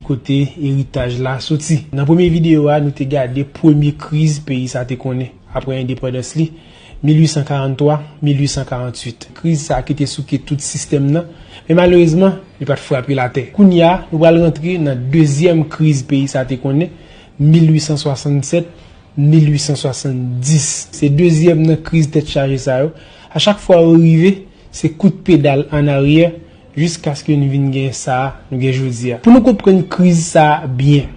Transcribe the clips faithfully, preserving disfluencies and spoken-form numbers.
kote eritaj la soti. Nan premye videyo a, nou te gade premye kriz peyi sa te konnen apre endepandans li, mil ui san karanntwa, mil ui san karantuit. Kriz sa ki te souke tout sistèm nan, men malerezman, li pa t frape latè. Kounye a, nou pral rantre nan dezyèm kriz peyi sa te konnen, mil ui san swasannsèt, mil ui san swasanndis. Se dezyèm nan kriz tèt chaje sa yo. A chak fwa yo rive, se kout pedal an aryè jiskaske nou vin gen sa a nou gen jodi a. Pou nou konprann kriz sa a byen,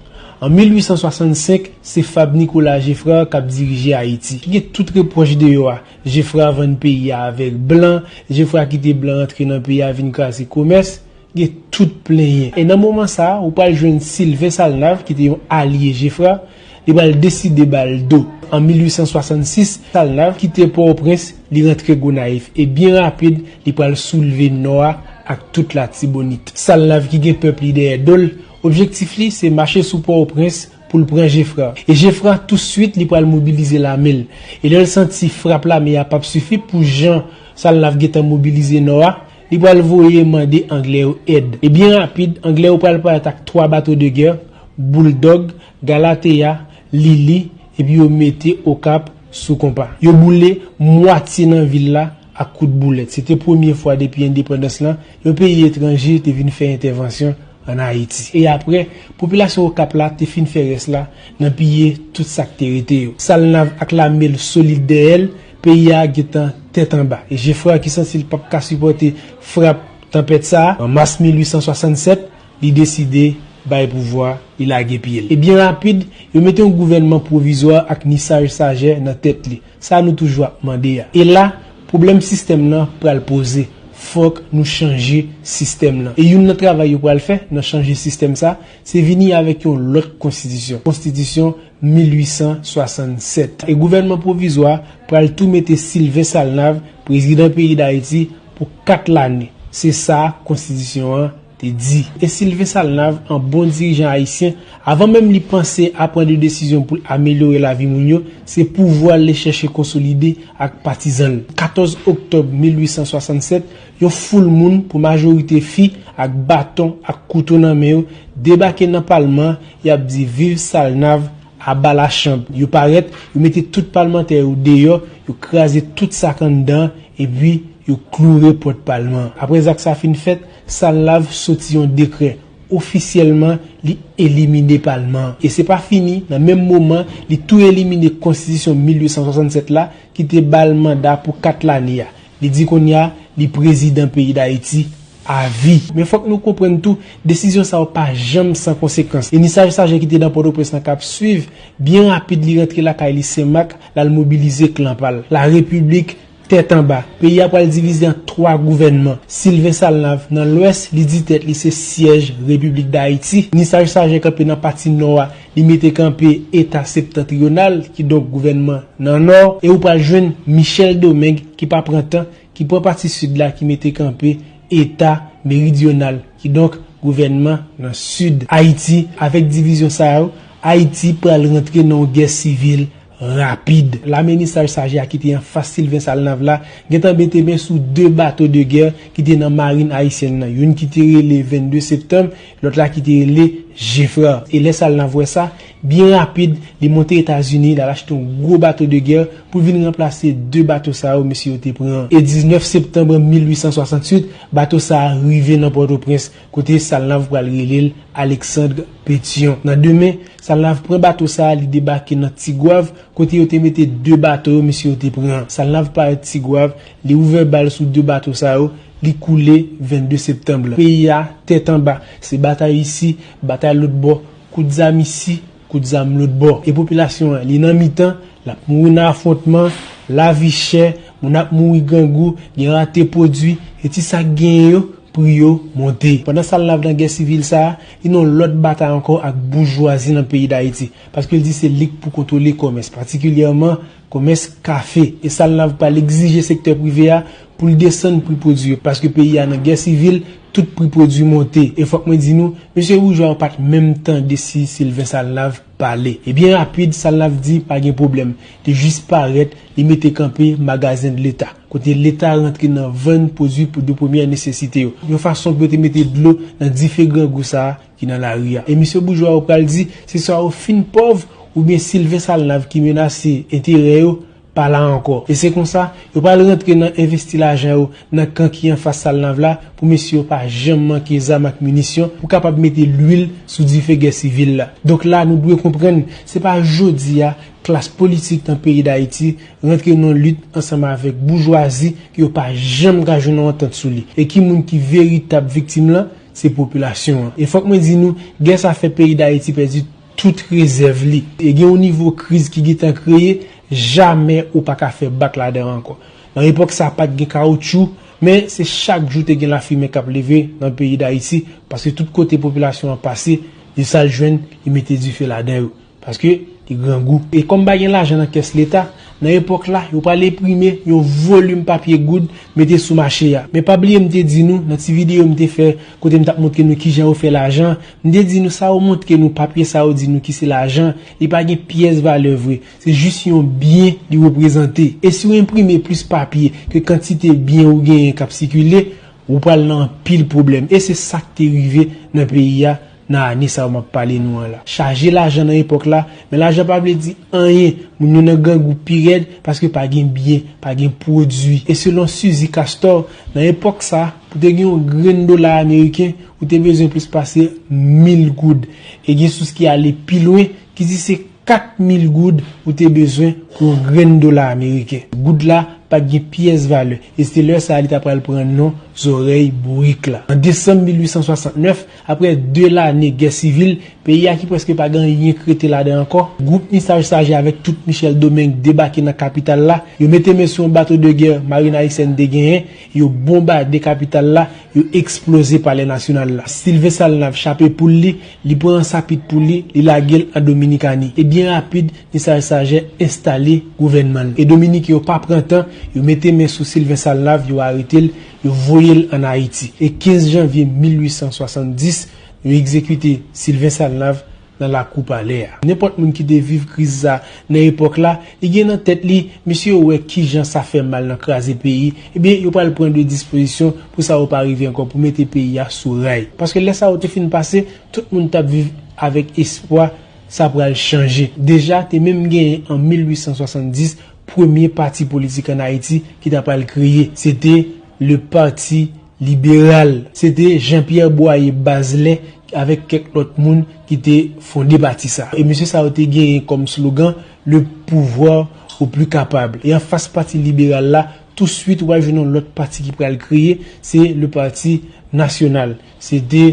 an mil ui san swasannsenk, se Fab Nicolas Geffrard k ap dirije Ayiti. Ki gen tout repwòch deyò a. Geffrard vann peyi a avèk blan, Geffrard kite blan rantre nan peyi a vin kraze komès, gen tout plenyen. E nan moman sa a, ou pral jwenn Sylvain Salnav, ki te yon alye Geffrard, li pral deside ba l do. An mil ui san swasannsis, Salnav kite Pòtoprens, li rantre Gonayiv. E byen rapid, li pral soulve Nò a ak tout Latibonit. Salnav ki gen pèp li dèyè do l, objektif li se mache sou Pòtoprens pou l pran Geffrard. E Geffrard touswit li pral mobilize lame l. E lè l santi frap lame a p ap sifi pou jan Salnav gentan mobilize Nò a, li pral voye mande Anglè yo èd. E byen rapid, Anglè yo pral parèt ak twa bato de gè, Bulldog, Galatea, Lily, epi yo mete Okap sou konpa. Yo boule mwatye nan vil la ak kout boulèt. Se te premye fwa depi endepandans lan, yon peyi etranje te vin fè entèvansyon ann Ayiti. E apre, popilasyon Okap la te fin fè rès la nan piye tout sa k te rete yo. Salnav ak lame l solid dèyè l, peyi a gentan tèt anba. E Geffrard ki santi l p ap ka sipòte frap tanpèt sa a, an mas mil ui san swasannsèt, li deside bay pouvwa, li lage pye l. E byen rapid, yo mete yon gouvènman pwovizwa ak Nissage Sager nan tèt li. Sa nou toujou ap mande a. E la, pwoblèm sistèm nan pral poze. Fòk nou chanje sistèm nan. E youn nan travay yo pral fè nan chanje sistèm sa, se vini avèk yon lòt konstitisyon. Konstitisyon mil ui san swasannsèt. E gouvènman pwovizwa pral tou mete Sylvain Salnav, prezidan peyi Dayiti, pou kat lane. Se sa konstitisyon an te di. E Sylvain Salnav, an bon dirijan ayisyen, avan menm li panse a pran de desizyon pou l amelyore lavi moun yo, se pouvwa l li chèche konsolide ak patizan l. Katòz oktòb mil ui san swasannsèt, yon foul moun, pou majorite fi, ak baton, ak kouto nan men yo, debake nan palman, y ap di viv Salnav, aba lachanm. Yo parèt, yo mete tout palmantè yo deyò, yo kraze tout sa k anndan, epi yo kloure pòt palman an. Apre zak sa fin fèt, Salnav soti yon dekrè. Ofisyèlman, li elimine palman an. E se pa fini, nan menm moman, li tou elimine konstitisyon mil ui san swasannsèt la, ki te ba l manda pou kat lane a. Li di kounye a, li prezidan peyi Dayiti avi. Men fòk nou konprann tou, desizyon sa yo pa janm san konsekans. E Nissage Sager ki te nan Pòtoprens lan k ap swiv, byen rapid li rantre lakay li Senmak, l al mobilize klan pa l. La Repiblik tèt anba. Peyi a pral divize an twa gouvènman. Sylvain Salnav nan lwès, li di tèt li se syèj Repiblik Dayiti. Nissage Sager kanpe nan pati nò a, li mete kanpe Eta Septantriyonal, kidonk gouvènman nan nò. E ou pral jwenn Michel Domingue ki pa pran tan, ki pran pati sid la, ki mete kanpe Eta Meridyonal, kidonk gouvènman nan sid. Ayiti, avèk divizyon sa yo, Ayiti pral rantre nan yon gè sivil rapid. Lame Nissage Sager a ki te anfas Sylvain Salnav la gentan mete men sou de bato de gè ki te nan marin ayisyèn nan. Youn ki te rele vennde septanm, lòt la ki te rele Geffrard. E lè Salnav wè sa, byen rapid, li monte Etazini, l al achte yon gwo bato de gè pou vin ranplase de bato sa yo mesye yo te pran. E diznèf septanm mil ui san swasantuit, bato sa a rive nan Pòtoprens, kote Salnav pral rele l Alexandre Pétion. Nan demen, Salnav pran bato sa a, li debake nan Tigwav, kote yo te mete de bato yo mesye yo te pran. Salnav parèt Tigwav, li ouvè bal sou de bato sa yo, li koule vennde septanm lan. Peyi a tèt anba, se batay isi, batay lòt bò, kout zam isi, kout zam lòt bò. E popilasyon an, li nan mitan, l ap mouri nan afwontman, lavi chè, moun ap mouri grangou, gen rate pwodui, e ti sa k genyen yo, pri yo monte. Pandan Salnav nan gè sivil sa a, li nan yon lòt batay ankò ak boujwazi nan peyi Dayiti, paske l di se li k pou kontwole kòmès, patikilyèman kòmès kafe. E Salnav pral egzije sektè prive a pou l desann pri pwodui yo, paske peyi a nan gè sivil, Tout pri pwodui monte. E fòk mwen di nou, mesye boujwa yo pa t menm tande si Sylvain Salnav pale. E byen rapid, Salnav di pa gen pwoblèm. Li jis parèt, li mete kanpe magazen de Leta, kote Leta rantre nan vann pwodui pou de premyè nesesite yo, yon fason pou yo te mete dlo nan dife grangou sa a ki nan lari a. E mesye boujwa yo pral di, se swa yo fin pòv, oubyen Sylvain Salnav ki menase enterè yo, pa la ankò. E se konsa, yo pral rantre nan envesti lajan yo nan kan ki anfas Salnav la, pou mesye yo pa janm manke zam ak minisyon pou kapab mete lwil sou dife gè sivil la. Donk la, nou dwe konprann, se pa jodi a klas politik nan peyi Dayiti rantre nan lit ansanm avèk boujwazi ke yo pa janm ka jwenn yon antant sou li. E ki moun ki veritab viktim lan? Se popilasyon an. E fòk mwen di nou, gè sa fè peyi Dayiti pèdi tout rezèv li. E gen yon nivo kriz ki gentan kreye, jamè ou pa ka fè bak ladan ankò. Nan epòk sa, pa t gen kawoutchou, men se chak jou te gen lafimen k ap leve nan peyi Dayiti, paske tout kote popilasyon an pase, li sa l jwenn, li mete dife ladan yo. Paske li grangou. E kòm pa gen lajan nan kès Leta, nan epòk la, yo pral enprime yon volim papye goud mete sou mache a. Men pa bliye m te di nou, nan ti videyo m te fè, kote m t ap montre nou kijan yo fè lajan, m te di nou sa yo montre nou, papye sa yo di nou ki se lajan, li pa gen pyès valè vre. Se jis yon byen li reprezante. E si w enprime plis papye ke kantite byen ou genyen k ap sikile, ou pral nan anpil pwoblèm. E se sa k te rive nan peyi a nan ane sa yo m ap pale nou an la. Chaje lajan nan epòk la, men lajan pa vle di anyen. Moun yo nan grangou pi rèd paske pa gen byen, pa gen pwodui. E selon Suzy Castor, nan epòk sa, pou te gen yon grenn dola ameriken, ou te bezwen plis pase mil goud. E gen sous ki ale pi lwen, ki di se kat mil goud ou te bezwen pou yon grenn dola ameriken. Goud la pa t gen pyès valè, e se te lè sa a li ta pral pran non zòrèy bourik la. An desanm mil uit san swasantnèf, apre de lane gè sivil, peyi a ki prèske pa gen anyen k rete ladan ankò, gwoup Michel Sager avèk tout Michel Domingue debake nan kapital la, yo mete men sou yon bato de gè marin ayisyèn te genyen, yo bonbade kapital la, yo eksploze Palè Nasyonal la. Sylvain Salnav chape poul li, li pran sapit pou li, li lage l an Dominikani. E byen rapid, Michel Sager enstale gouvènman l. E Dominiken yo pa pran tan, yo mete men sou Sylvain Salnav, yo arete l, yo voye l ann Ayiti. E kenz janvye mil uit san swasanndis, yo egzekite Sylvain Salnav nan lakou palè a. Nenpòt moun ki te viv kriz sa nan epòk la, li gen nan tèt li, mesye yo wè kijan sa fè mal nan kraze peyi, ebyen, yo pral pran de dispozisyon pou sa yo pa rive ankò, pou mete peyi a sou ray. Paske lè sa yo te fin pase, tout moun t ap viv avèk espwa sa pral chanje. Deja, te menm genyen an mil uit san swasanndis, premye pati politik ann Ayiti ki ta pral kreye. Se te le Parti Libéral. Se te Jean-Pierre Boyer Bazelais avèk kèk lòt moun ki te fonde pati sa. E mesye sa yo te genyen kòm slogan, le pouvoir au plus capable. E anfas Pati Liberal la, touswit w al jwenn yon lòt pati ki pral kreye, se le Parti National. Se te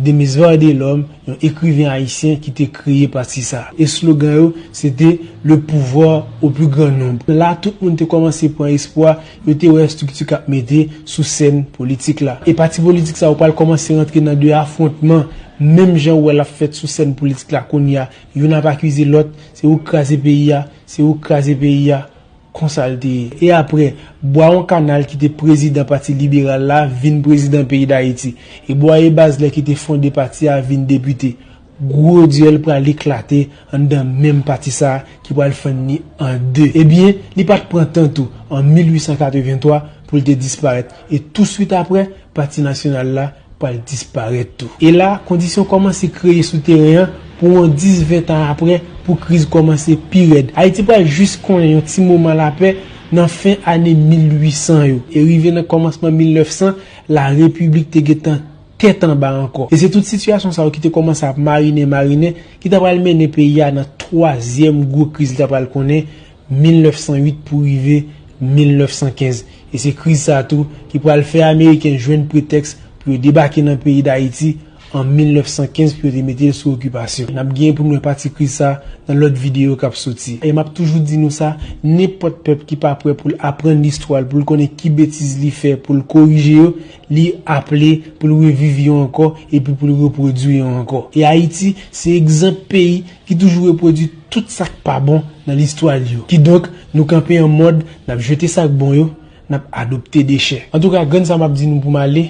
Demisvar Delorme, yon ekriven ayisyen ki te kreye pati sa. E slogan yo, se te le pouvoir au plus grand nombre. La, tout moun te kòmanse pran espwa, yo te wè estrikti k ap mete sou sèn politik la. E pati politik sa yo pral kòmanse rantre nan de afwontman, menm jan w wè l ap fèt sou sèn politik la kounye a. Youn ap akize lòt, se ou k kraze peyi a, se ou k kraze peyi a. Konsa l te ye. E apre, Bwa yon Kanal ki te prezidan Pati Liberal la vin prezidan peyi Dayiti. E Boyer Bazelais ki te fonde pati a vin depite. Gwo dyèl pral eklate anndan menm pati sa a ki pral fann li an de. Ebyen, li pa t pran tan tou, an mil uit san katrevenntwa, pou l te disparèt. E touswit apre, Pati Nasyonal la pral disparèt tou. E la, kondisyon kòmanse kreye sou teren an pou yon dis ven tan apre, pou kriz kòmanse pi rèd. Ayiti pral jis konnen yon ti moman lapè nan fen ane mil uit san yo. E rive nan kòmansman mil nèf san, larepiblik te gentan tèt anba ankò. E se tout sitiyasyon sa yo ki te kòmanse ap marinen, marinen, ki ta pral mennen peyi a nan twazyèm gwo kriz li ta pral konnen, mil nèf san uit pou rive mil nèf san kenz. E se kriz sa tou ki pral fè Ameriken jwenn pretèks pou yo debake nan peyi Dayiti an mil nèf san kenz pou yo te mete l sou okipasyon. N ap genyen pou n wè pati kriz sa nan lòt videyo k ap soti. E m ap toujou di nou sa, nenpòt pèp ki pa prè pou l aprann listwa l, pou l konnen ki betiz li fè, pou l korije yo, li aple pou l reviv yo ankò, epi pou l repwodui yo ankò. E Ayiti, se egzanp peyi ki toujou repwodui tout sa k pa bon nan listwa l yo. Kidonk, nou kanpe an mòd, n ap jete sa k bon yo, n ap adopte dechè. Antouka, grenn sa m ap di nou pou m ale,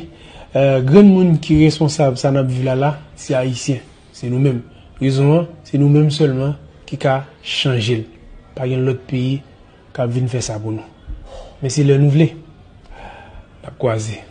Grenn moun ki responsab sa n ap viv la la, se Ayisyen. Se nou menm. Rezon an, se nou menm sèlman ki ka chanje l. Pa gen lòt peyi k ap vin fè sa pou nou. Men se lè nou vle. N ap kwaze.